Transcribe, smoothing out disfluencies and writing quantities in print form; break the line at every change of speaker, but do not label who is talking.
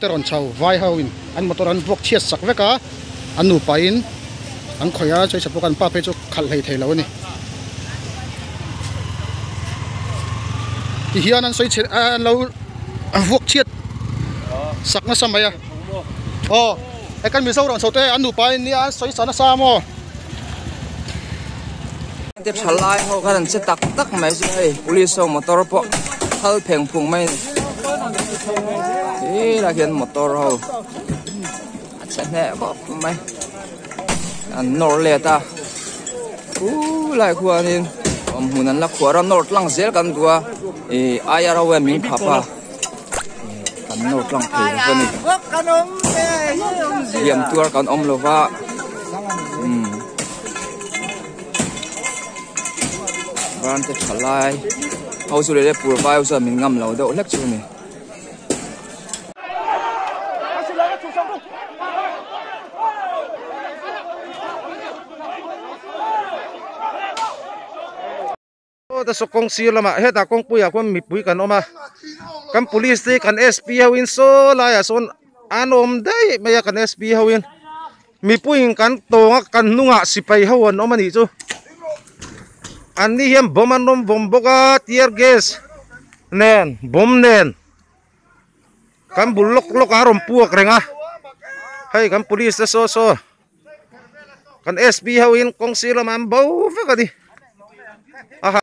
Te rawn chho vai ho in an motor an vuak chhiat sak vek a, an nupa in an khawih a, chawisa pawh an pa phei chu khalh hlei thei lo a ni. Ti hian an sawi chhe an lo vuak chhiat sak nasa mai a, aw hei kan mizo rawn chho te an nupa in nia an sawi sa nasa maw.
Te thalai ho khan an che tak tak mai chu hei police ho motor pawh phal pheng phung mai a ni helai hian motor ho a che hneh khawp mai an nawr let a khulai khuanin awm hmun an la khuar a nawr tlang zel kan duh a ih aia ro hian min khap a kan nawr tlang thei lo a ni hliam tuar kan awm lo va umm. Van te tha lai ho chu leh pur vai ho chuan min ngam lo deuh hlek chu a ni.
Aw ta saw kawng sir lamah hetah kawngpuiah khuan mipui kan awm a kan police te kan sp ho in saw laiah sawn an awm daih mai a kan sp ho in mipuiin kan tawng a kan hnungah sipai ho an awm a nih chu an ni hian bomb an rawn vawm bawk a tear gas nen bomb nen kan bul lawk lawk ah a rawn puak reng a hei kan police te saw saw. Kan sp ho in kawng sir lamah an bo vek a ni.